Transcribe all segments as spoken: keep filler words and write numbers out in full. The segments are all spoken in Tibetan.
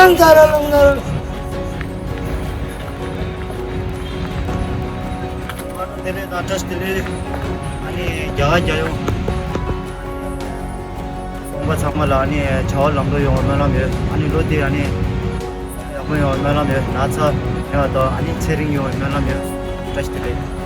ཨང་ཙ་ར་ལུང་ནོར། དེ་ལས་ད་བཀྲ་ཤིས་བདེ་ལེགས། ཨ་ནི་རྒྱ་གར་རྒྱལ་ཡོངས་ཚོང་པ་ཚང་མ་ལ་ཨ་ནི་བྱ་བ་ལམ་འགྲོ་ཡོང་བའི་སྨོན་ལམ་ཡོད། ཨ་ནི་ལོ་འདི་ཨ་ནི་ཡག་པོ་ཡོང་བའི་སྨོན་ལམ་ཡོད། ན་ཚ་མེད་པ་དང་ཨ་ནི་ཚེ་རིང་ཡོང་བའི་སྨོན་ལམ་ཡོད། བཀྲ་ཤིས་བདེ་ལེགས།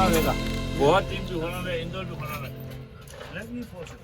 Goa team भी होना है, इंदौर भी होना है। Let me pause it.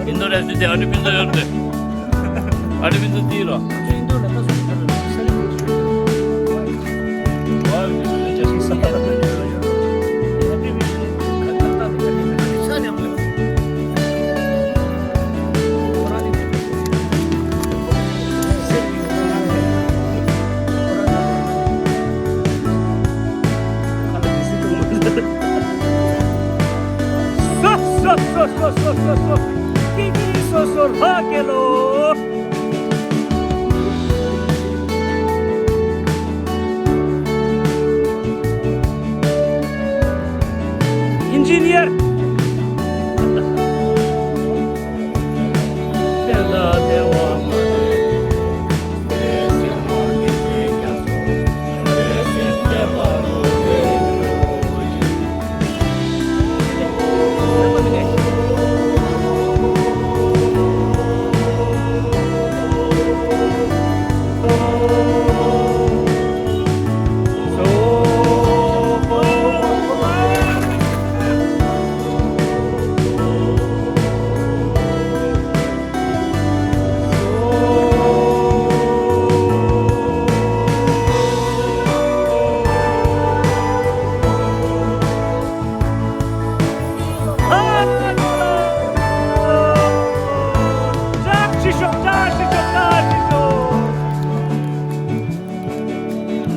인도네시아 어디 빈도 연대. 어디 빈도 తీరా. Engineer.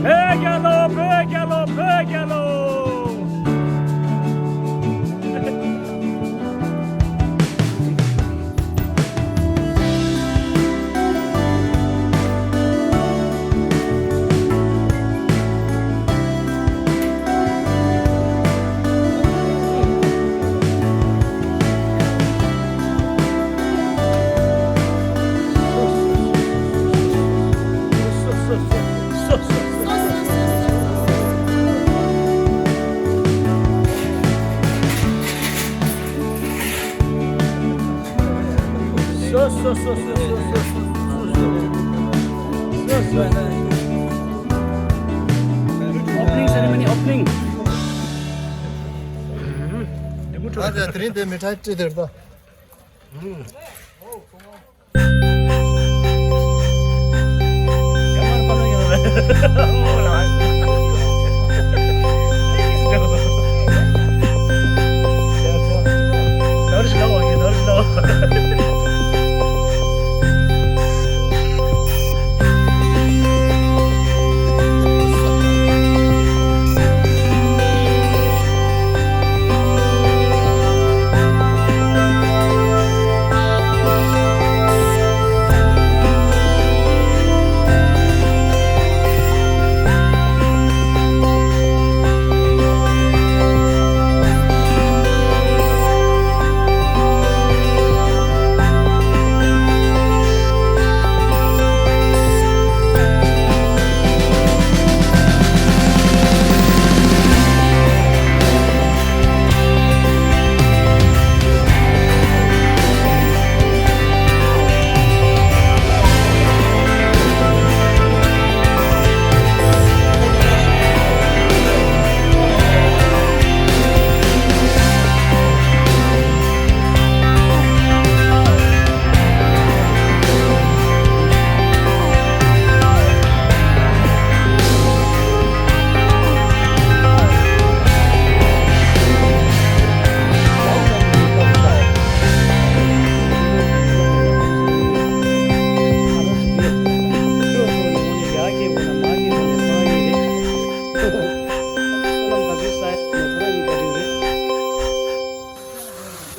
བོད་རྒྱལ་ལོ། བོད་རྒྱལ་ལོ། བོད་རྒྱལ་ལོ། Opening ceremony, opening. ཨ་ཙི། དེ་རིང་དེ་མི་ཁྲ་ཅི་དེར་ད།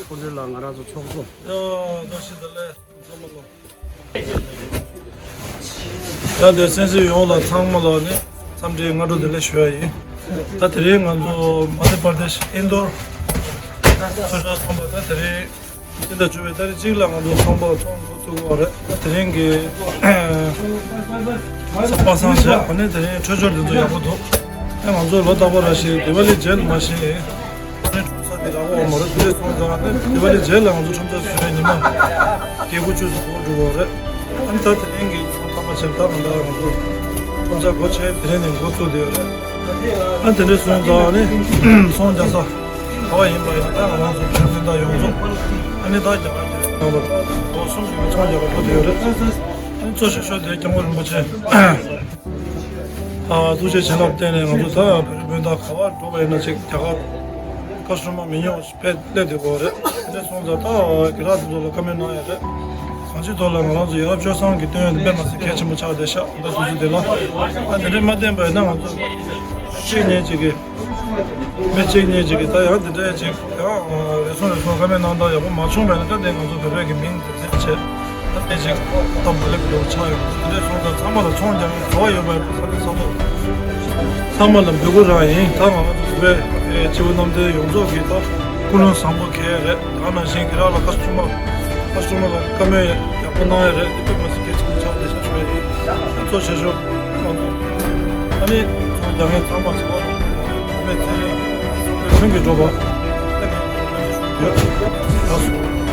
སྐུ་མདུན་ལ་ང་རང་ཚོ་ཚོགས་གཙོ། ཡ། བཀྲ་ཤིས་བདེ་ལེགས། ཚང་མ་ལོ། ཡ། དེ་སེམས་སེམས་ཡོངས་ལ་ཚང་མ་ལོ་ནི་འཚམས་འདྲིའི་སྔ་དྲོ་བདེ་ལེགས་ཞུ་ཡ་ཡིན། ད་དེ་རིང་ང་ཚོ་མ་དྷྱ་པར་དེཤ་ཨིན་དོར་ཚོས་བྱང་ཚོགས་པ། ད་དེ་རིང་སྤྱི་ཟླ་བཅུ་པའི་ཏ་རིག་གཅིག་ལ་ང་ཚོ་ཚོགས་པ་ཚོགས་འགོ་ཚུགས་པ་རེད། ད་དེ་རིང་གི་ཚོགས་པ་སང་བྱས་ཨ་ནི་དེ་རིང་འཕྲོད་སྦྱོར་འདི་ཚོ་ཡག་པོ་འདུག་ཨ། ང་ཚོ་ལོ་རྟག་པར་ར་ཞིག་དི་ཝ་ལི་རྗེས་མ་ཞིག་ཨ་ནི་འགྲོ་ས་འདི་ར་བ། མ་རེད། དེ་འདྲ་སོང་ཙང་ནི་དེ་བ་ལས་རྗེས་ལ་ང་ཚོ་ཁྲོམ་ཚ་བཟོས་ནས་ཉི་མ་བརྒྱད་དགུ་བཅུ་ཙམ་འགོར་འགྲོ་བ་རེད། ཨ་ནི་ད་དེ་རིང་གི་ཐོག་མཐའ་མ་ཕྱིན་ད་ང་ད་ང་ཚོ་ཁྲོམ་ཚ་སྒོ་ཕྱེ་དེ་རིང་ནས་འགོ་བཙུགས་བསྡད་ཡོད་རེད། ཨ་དེ་འདྲ་སོང་ཙང་ནི་ཚོང་རྒྱག་ས་ག་བ་ཡིན་པ་ཡིན་ན་ད་ང་རང་ཚོ་བོད་སྤུན་ཟླ་ཡོངས་རྫོགས་ཨ་ནི་ད་རྒྱ་གར་དེ་ནང་ལ་ལོ་གསུམ་གྱི་ཚོང་རྒྱག་པ་ཕུལ་བསྡད་ཡོད་རེད། ཨ་ནི་གཙོ་ཆེ་ཤོས་དེ་སྐྱབས་མགོན་རིན་པོ་ཆེ། ཨ་ཐུགས་རྗེ་བྱིན་རླབས་བརྟེན་ནས་ང་ཚོ་ད་བོད་རིགས་སྤུན་ཟླ་ག་བར་འགྲོ་བ་ཡིན་ན་ཅིག་རྒྱ་གར་བཀའ་ཤོག་མ་མི་ཉུང་བ་ཞིག་དཔེ་སླེབས་བསྡད་ཡོད་རེད། དེ་འདྲ་སོང་ཙང་ད་རྒན་ལགས་དེ་ཚོ་ལ་བཀའ་མོལ་གནང་ཡ་རེད། གང་ཅིའི་ཐོག་ལ་ང་རང་ཚོ་ཡ་རབས་སྤྱོད་བཟང་གི་སྟོན་ཡ་དེ་དཔེ་མ་སྲིད་གལ་ཆེན་པོ་ཆགས་བསྡད་ཤག་ད་དུས་ཚོད་དེ་ལ་ཨ་དེ་འདྲ་མ་བསྟན་པ་ཡིན་ན་ང་ཚོ་གཅིག་ཉིད་ཅིག་གི་མི་གཅིག་གཉིས་ཅིག་གིས་ད་ཡང་འདི་འདྲའི་ཅིག་ཡང་རེ་ཟུང་རེ་ཟུང་བཀའ་མོལ་གནང་སྟངས་ཡག་པོ་མ་བྱུང་བས་ན། ད་དེ་ང་ཚོ་བོད་པའི་གི་མིང་དེ་འཛིན་བྱས་ད་དེ་ཅིག་སྟབས་མ་ལེགས་པ་འདྲ་བོ་ཆགས་ཡོད། དེ་འདྲ་སོང་ཙང་ཚང་མ་ལ་ཚོང་རྒྱག་ཡག་བྱ་བ་ཡོད་པ་ཡིན་པ་ཚང་མ་ཚང་མ་ཚང་མ་ལ་འབོད་སྐུལ་རང་ཡིན། ད་ང་ཚོ་བོད་པའི་སྤྱི་བོ་གནམ་བསྟན་ཡོངས་རྫོགས་ཀྱི་ད་ཀུན་སློང་བཟང་པོ་གལ་རེད། ད་ནང་བཞིན་གྱི་རང་ལ་བཀའ་ཤོག་མ་བཀའ་ཤོག་མ་ལ་བཀའ་མོལ་ཡག་པོ་གནང་ཡ་རེད། དེ་དཔེ་མ་སྲིད་གལ་ཆེན་པོ་ཆགས་བསྡད་ཤག་ཞུ་ཡ་ཡིན། གཙོ་ཆེ་ཤོས་ང་ཚོ་ཨ་ནི་ཚོང་རྒྱག་མཁན་ཚང་མ་ཚོ་བོད་པའི་ཚན་རིག་ཁྱོན་གྱི་འགྲོ་བ་ཡོད། ལགས་སོ།